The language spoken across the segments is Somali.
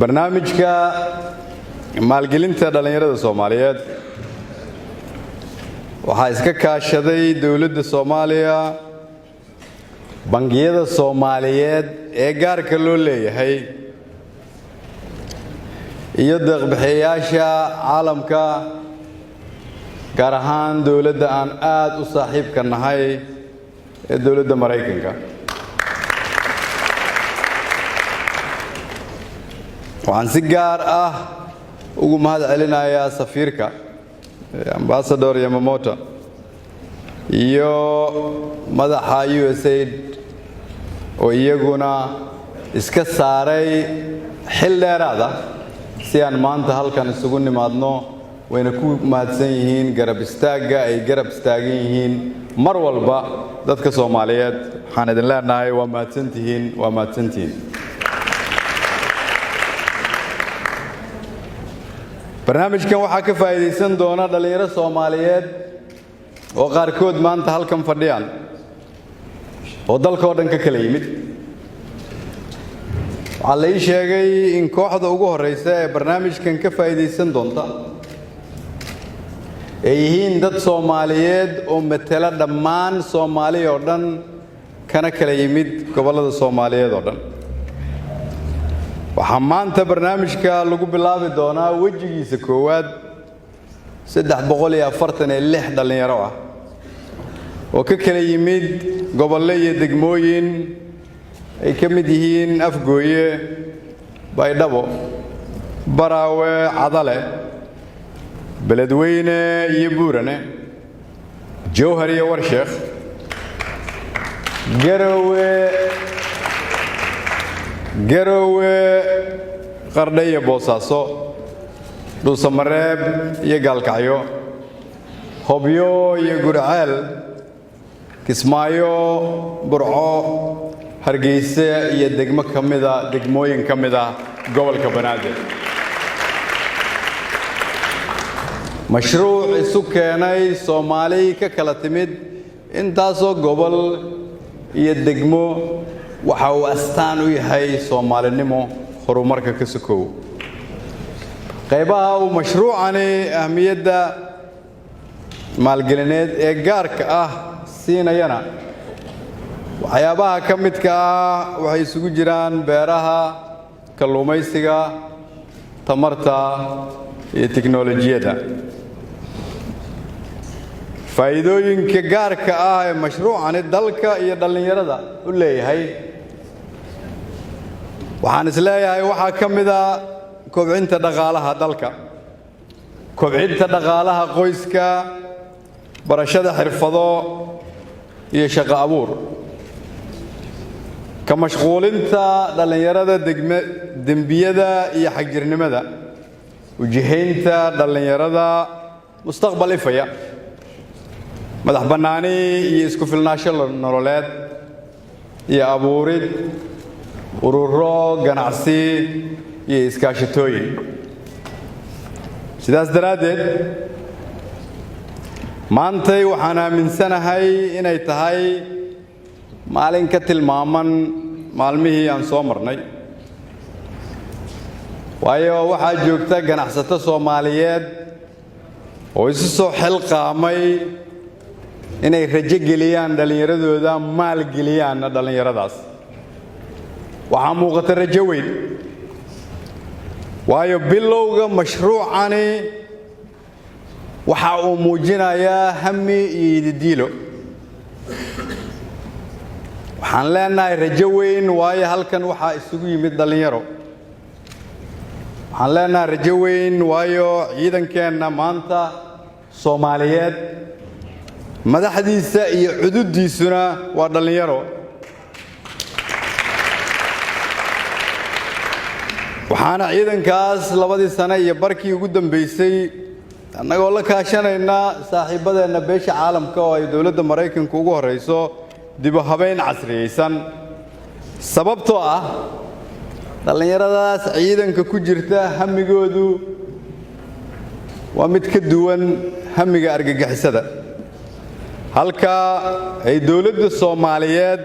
Barnaamijka maalgelinta dhallinyarada Soomaaliyeed waxaa iska kaashaday dowladda Soomaaliya, bangiyada Soomaaliyeed ee gaarka loo leeyahay iyo deeqbixiyayaasha caalamka, gaar ahaan dowladda aan aada u saaxiibka nahay ee dowladda Maraykanka. Waxaan si gaar ah ugu mahad celinayaa safiirka, Ambassador Yamamoto, iyo madaxa USAID oo iyaguna iska saaray xil dheeraad ah si aan maanta halkan isugu nimaadno. Wayna ku mahadsan yihiin garab istaagga ay garab istaagan yihiin mar walba dadka Soomaaliyeed. Waxaan idin leenahay waa mahadsantihiin, waa mahadsantihiin. Barnaamijkan waxaa ka faa'iidaysan doona dhallinyaro Soomaaliyeed oo qaarkood maanta halkan fadhiyaan oo dalka oo dhan ka kala yimid. Waxaa la ii sheegay in kooxda ugu horreysa ee barnaamijkan ka faa'iidaysan doonta ay yihiin dad Soomaaliyeed oo matela dhammaan Soomaali oo dhan, kana kala yimid gobollada Soomaaliyeed oo dhan. Waxaa maanta barnaamijka lagu bilaabi doonaa wejigiisa koowaad 346 dhallinyaro ah oo ka kala yimid gobollo iyo degmooyin ay ka mid yihiin Afgooye, Baydhabo, Baraawe, Cadale, Beledweyne iyo Buurane, Jowhar iyo Warsheekh, Garowe, Garowe, Qardhe iyo Boosaaso, Dhuusamareeb iyo Gaalkacyo, Hobyo iyo Gurceel, Kismaayo, Burco, Hargeysa iyo degmo ka mida degmooyin ka mid ah gobolka Banaadir. Mashruuc isu keenay Soomaali ka kala timid intaasoo gobol iyo degmo waxa uu astaan u yahay Soomaalinimo horumarka ka sokow. Qaybaha uu mashruucani ahmiyadda maalgelineed ee gaarka ah siinayana waxyaabaha ka midka ah waxay isugu jiraan beeraha, kalluumaysiga, tamarta iyo tiknolojiyadda. Faa'iidooyinka gaarka ah ee mashruucani dalka iyo dhallinyarada u leeyahay waxaan is leeyahay waxaa ka mid a kobcinta dhaqaalaha dalka, kobcinta dhaqaalaha qoyska, barashada xirfado iyo shaqo abuur, ka mashquulinta dhallinyarada degme dembiyada iyo xagjirnimada, ujihaynta dhallinyarada mustaqbal ifaya, madax bannaani iyo isku filnaansho nololeed, iyo abuurid ururo ganacsi iyo iskaashatooyin. Sidaas daraaddeed, maantay waxaan aaminsanahay inay tahay maalin ka tilmaaman maalmihii aan soo marnay, waayo waxaa joogta ganacsato Soomaaliyeed oo isu soo xilqaamay inay rajo geliyaan dhallinyaradooda, maalgeliyaanna dhallinyaradaas. Waxaa muuqata rajo weyn, waayo bilowga mashruucani waxa uu muujinayaa hami iyo yididiilo. Waxaan leenahay rajo weyn, waayo halkan waxaa isugu yimid dhallinyaro. Waxaan leenahay rajo weyn, waayo ciidankeenna maanta Soomaaliyeed madaxdiisa iyo cududdiisuna waa dhallinyaro. Waxaana ciidankaas labadii sane iyo barkii ugu dambaysay annagoo la kaashanayna saaxiibbadeenna beesha caalamka oo ay dowladda Maraykanku ugu horrayso dib u habayn casriyaysan, sababtoo ah dhallinyaradaas ciidanka ku jirta hamigoodu waa mid ka duwan hamiga argagixisada, halka ay dowladda Soomaaliyeed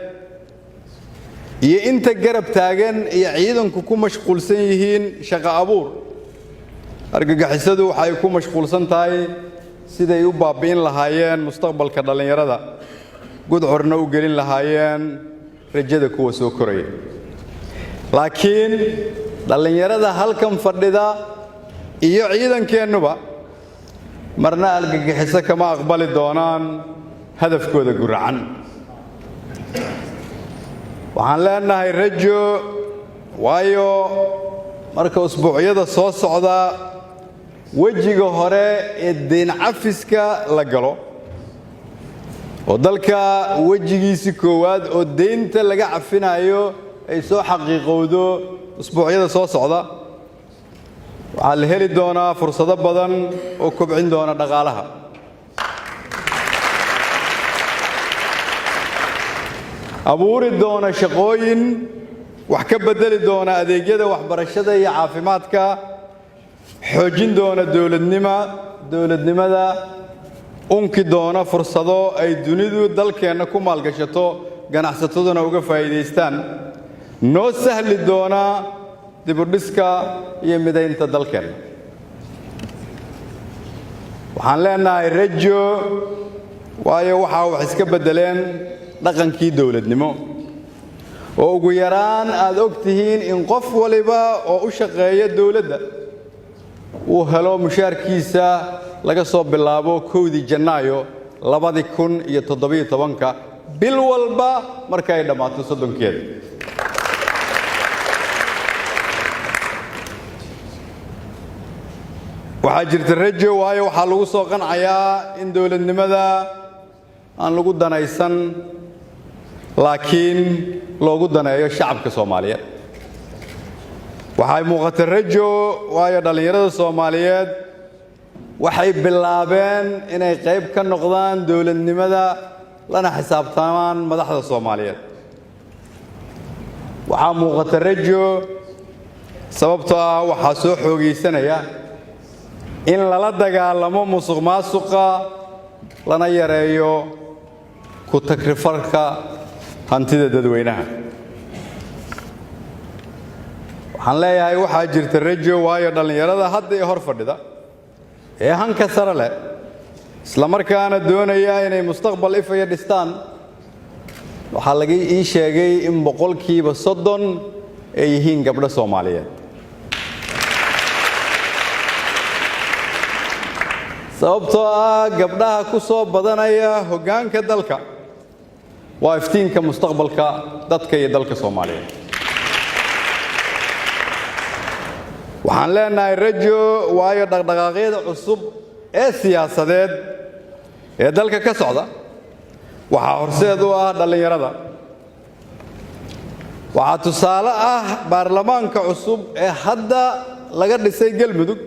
Iyo inta garab taagan iyo ciidanku ku mashquulsan yihiin shaqo abuur, argagixisadu waxay ku mashquulsan tahay siday u baabi'in lahaayeen mustaqbalka dhallinyarada, gudcurna u gelin lahaayeen rajada kuwa soo koraya. Laakiin dhallinyarada halkan fadhida iyo ciidankeennuba marna argagixiso kama aqbali doonaan hadafkooda guracan. Waxaan leenahay rajo, waayo marka usbuucyada soo socda wejiga hore ee deyn cafiska la galo oo dalka wejigiisi koowaad oo deynta laga cafinayo ay soo xaqiiqowdo usbuucyada soo socda, waxaa la heli doonaa fursado badan oo kobcin doona dhaqaalaha, abuuri doona shaqooyin, wax ka beddeli doona adeegyada waxbarashada iyo caafimaadka, xoojin doona dowladnimada, unki doona fursado ay dunidu dalkeenna ku maalgashato, ganacsataduna uga faa'iidaystaan, noo sahli doona dibudhiska iyo midaynta dalkeenna. Waxaan leenahay rajo, waayo waxaa wax iska beddeleen dhaqankii dowladnimo oo ugu yaraan aad og tihiin in qof waliba oo u shaqeeya dowladda uu helo mushaarkiisa laga soo bilaabo 1-dii Janaayo 2017-ka, bil walba marka ay dhammaato 30-keeda. Waxaa jirta rajo, waayo waxaa lagu soo qancayaa in dowladnimada aan lagu danaysan, laakiin loogu daneeyo shacabka Soomaaliyeed. Waxay muuqata rajo, waayo dhallinyarada Soomaaliyeed waxay bilaabeen inay qayb ka noqdaan dowladnimada, lana xisaabtamaan madaxda Soomaaliyeed. Waxaa muuqata rajo sababtoo ah waxaa soo xoogaysanaya in lala dagaalamo musuq maasuqa, lana yareeyo ku takrifarka hantida dadweynaha. Waxaan leeyahay waxaa jirta rajo, waayo dhallinyarada hadda ee hor fadhida ee hanka sare leh, islamarkaana doonaya inay mustaqbal ifaya dhistaan, waxaa laga ii sheegay in 30% ay yihiin gabdho Soomaaliyeed. Sababtoo ah gabdhaha ku soo badanaya hoggaanka dalka waa iftiinka mustaqbalka dadka iyo dalka Soomaaliyeed. Waxaan leenahay rajo, waayo dhaqdhaqaaqyada cusub ee siyaasadeed ee dalka ka socda waxaa horseed u ah dhallinyarada. Waxaa tusaale ah baarlamaanka cusub ee hadda laga dhisay Galmudug,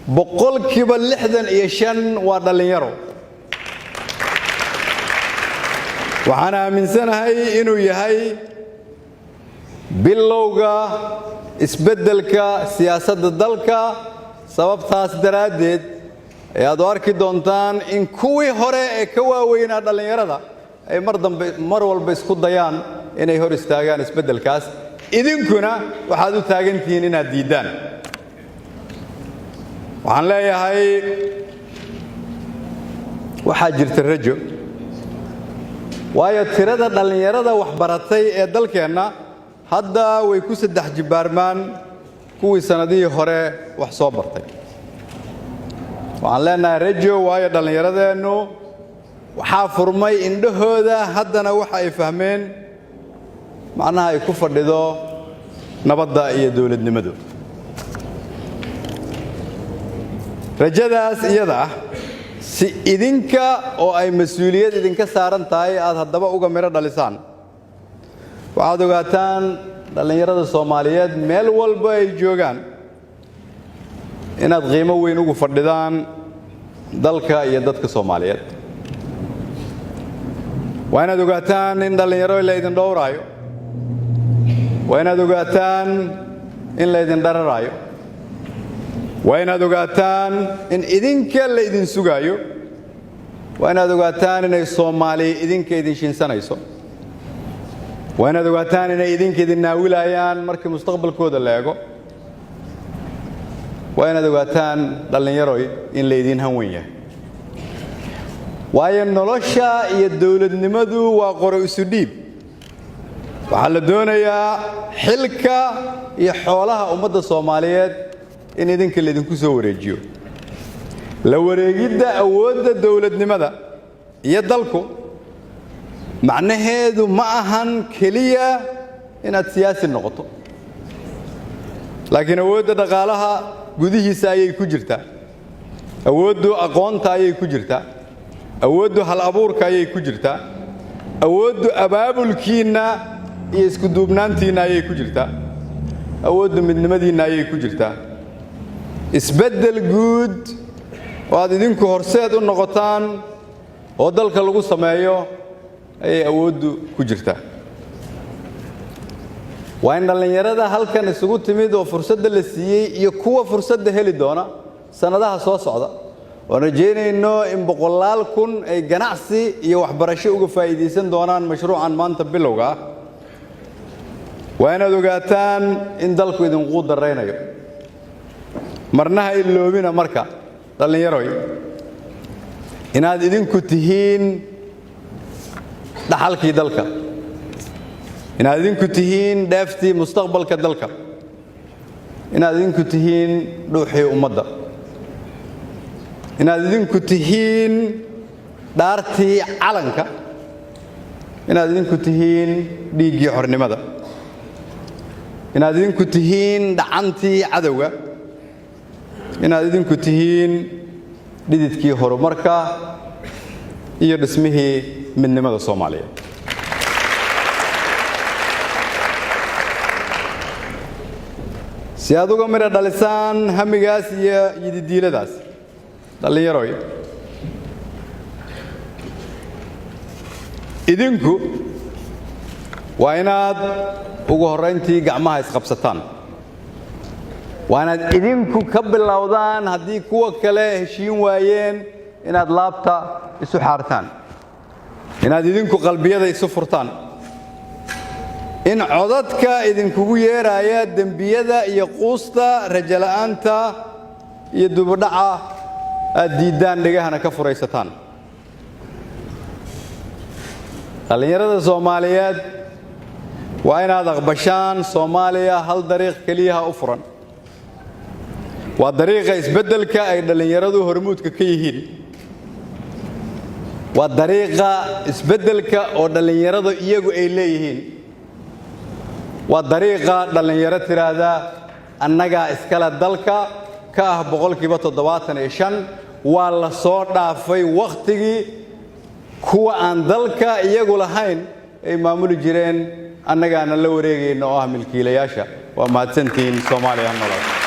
65% waa dhallinyaro. Waxaan aaminsanahay inuu yahay bilowga isbeddelka siyaasadda dalka. Sababtaas daraaddeed ayaad u arki doontaan in kuwii hore ee ka waaweynaa dhallinyarada ay mar dambe mar walba isku dayaan inay hor istaagaan isbeddelkaas. Idinkuna waxaad u taagan tihiin inaad diiddaan. Waxaan leeyahay waxaa jirta rajo, waayo tirada dhallinyarada waxbaratay ee dalkeenna hadda way ku saddex jibbaarmaan kuwii sannadihii hore wax soo bartay. Waxaan leenahay rajo, waayo dhallinyaradeennu waxaa furmay indhahooda, haddana waxa ay fahmeen macnaha ay ku fadhido nabadda iyo dowladnimadu. Rajadaas iyada ah, si idinka oo ay mas-uuliyad idinka saaran tahay aad haddaba uga midho dhalisaan, waxaad ogaataan dhallinyarada Soomaaliyeed meel walba ay joogaan inaad qiimo weyn ugu fadhidaan dalka iyo dadka Soomaaliyeed. Waa inaad ogaataan in dhallinyaro laydin dhowraayo. Waa inaad ogaataan in laydin dhararaayo. Waa inaad ogaataan in idinka laydin sugaayo. Waa inaad ogaataan inay Soomaaliya idinka idin shinsanayso. Waa inaad ogaataan inay idinka idin naawilayaan markii mustaqbalkooda la eego. Waa inaad ogaataan, dhallinyaroy, in laydiin hanwen yahay, waayo nolosha iyo dowladnimadu waa qoro isu dhiib. Waxaa la doonayaa xilka iyo xoolaha ummadda Soomaaliyeed in idinka laydinku soo wareejiyo. La wareegidda awoodda dowladnimada iyo dalku macnaheedu ma ahan keliya inaad siyaasi noqoto, laakiin awoodda dhaqaalaha gudihiisa ayay ku jirtaa, awooddu aqoonta ayay ku jirtaa, awooddu hal abuurka ayay ku jirtaa, awooddu abaabulkiinna iyo isku duubnaantiinna ayay ku jirtaa, awooddu midnimadiinna ayay ku jirtaa. Isbeddel guud oo aad idinku horseed u noqotaan oo dalka lagu sameeyo ayay awooddu ku jirtaa. Waa in dhallinyarada halkan isugu timid oo fursadda la siiyey iyo kuwa fursadda heli doona sannadaha soo socda, oon rajaynayno in boqolaal kun ay ganacsi iyo waxbarasho uga faa'iidaysan doonaan mashruucan maanta bilowga ah, waa inaad ogaataan in dalku idinquu daraynayo. Marnaha iloobina marka, dhallinyaroy, inaad idinku tihiin dhaxalkii dalka, inaad idinku tihiin dheeftii mustaqbalka dalka, inaad idinku tihiin dhuuxii ummadda, inaad idinku tihiin dhaartii calanka, inaad idinku tihiin dhiiggii xornimada, inaad idinku tihiin dhacantii cadowga, inaad idinku tihiin dhididkii horumarka iyo dhismihii midnimada Soomaaliya. Si aad uga midha dhalisaan hamigaas iyo yididiiladaas, dhallinyaroy, idinku waa inaad ugu horrayntii gacmaha isqabsataan. Waa inaad idinku ka bilowdaan haddii kuwa kale heshiin waayeen, inaad laabta isu xaartaan, inaad idinku qalbiyada isu furtaan, in codadka idinkugu yeeraaya dembiyada iyo quusta, rajala'aanta iyo dubudhaca aad diiddaan, dhegahana ka furaysataan. Dhallinyarada Soomaaliyeed, waa inaad aqbashaan Soomaaliya hal dariiq keliyaha u furan, waa dariiqa isbeddelka ay dhallinyaradu hormuudka ka yihiin, waa dariiqa isbeddelka oo dhallinyaradu iyagu ay leeyihiin, waa dariiqa dhallinyaro tidhaahda annagaa iskale dalka ka ah 75%. Waa la soo dhaafay wakhtigii kuwa aan dalka iyagu lahayn ay maamuli jireen. Annagaana la wareegayna oo ah milkiilayaasha. Waa mahadsantihiin. Soomaaliya nolol.